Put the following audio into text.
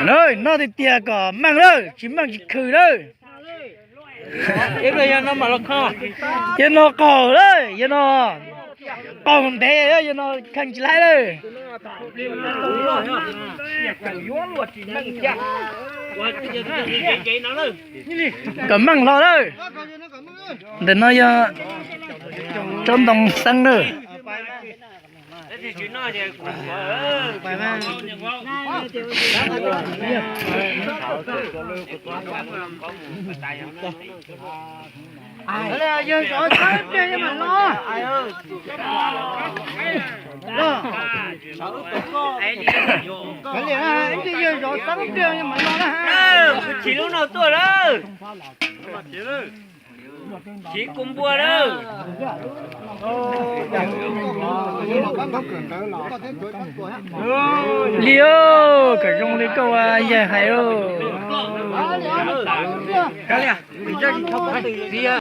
Noj tiag tiag kom meej lawm, tsis meej tsis khwm lawm. Yog no qaug lawm, yog no qaug ntev, yog no kheej tsis laib lawm. Kom meej hlo lawm. Ntawm no yog tsob ntoo xeeb na. Yawg zov xeeb tiag mas los. Yawg zov xeeb tiag mas los na. Kuv chim lub no tuaj lawm. Chim kuv npua lawm. Li, kom zoo li koj ua yawg hais lauj.